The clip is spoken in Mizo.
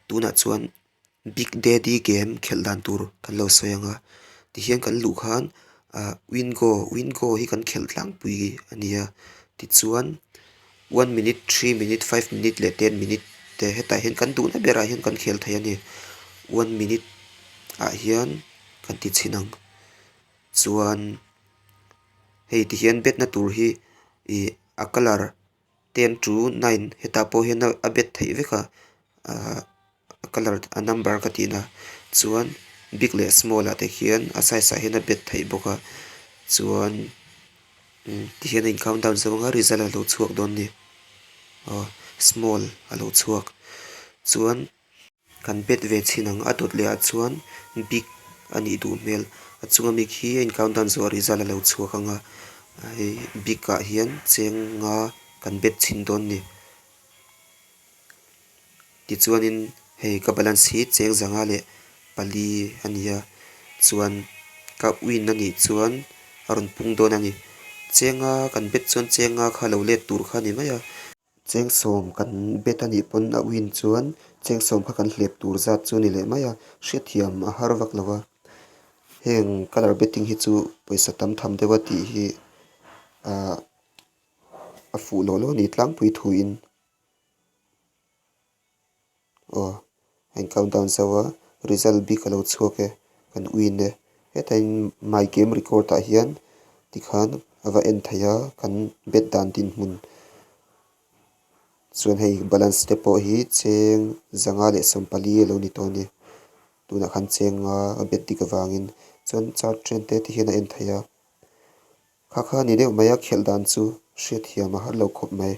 Tunah chuan Big Daddy game khelh dan tur kan lo sawi ang a, tihian kan luh khan ah win go win go hi kan khelh tlangpui a ni a tichuan one minute three minute five minute leh ten minute te hetah hian kan duhna berah hian kan khel thei a ni one minute ah hian kan ti chhin ang chuan hei tihian bet na tur hi ih a colour ten to nine hetah pawh hian a bet theih vek a ahh a colour a number ka tihna chuan big leh small ah te khian a size ah hian a bet theih bawk a chuan tihian a in count down zawng a result a lo chhuak dawn a ni aw small a lo chhuak chuan kan bet ve chhin ang a dawt leh ah chuan big a nih duh hmel a chunga mi khi a in count down zawh result a lo chhuak ang a hei big ah hian cheng nga kan bet chhin dawn a ni. Tichuanin hei ka balance hi cheng zanga leh pali a ni a chuan ka win a nih chuan a rawn pung dawn a ni. Chenga kan bet chuan chenga kha lo let tur kha a ni mai a. Cheng sawm kan bet a nih pawn a win chuan cheng sawm kha kan hlep tur zat chu a ni leh mai a, hriatthiam a har vak lo a. Heng colour betting hi chu pawisa tam tham deuh a tih hi ahh a fuh loh loh a ni tlangpui thuin. Aw a in count down zauh a result bik a lo chhuak e kan win e hetah hian my game record ah hian tikhan a va en theih a kan bet dan dinhmun chuan hei balance te pawh hi cheng zanga leh sawmpali a lo ni tawh a ni tunah khan cheng nga a bet dik avangin chuan chart trend te ti hian a en theih a kha kha a ni deuh mai a khelh dan chu hriatthiam a har lo khawp mai.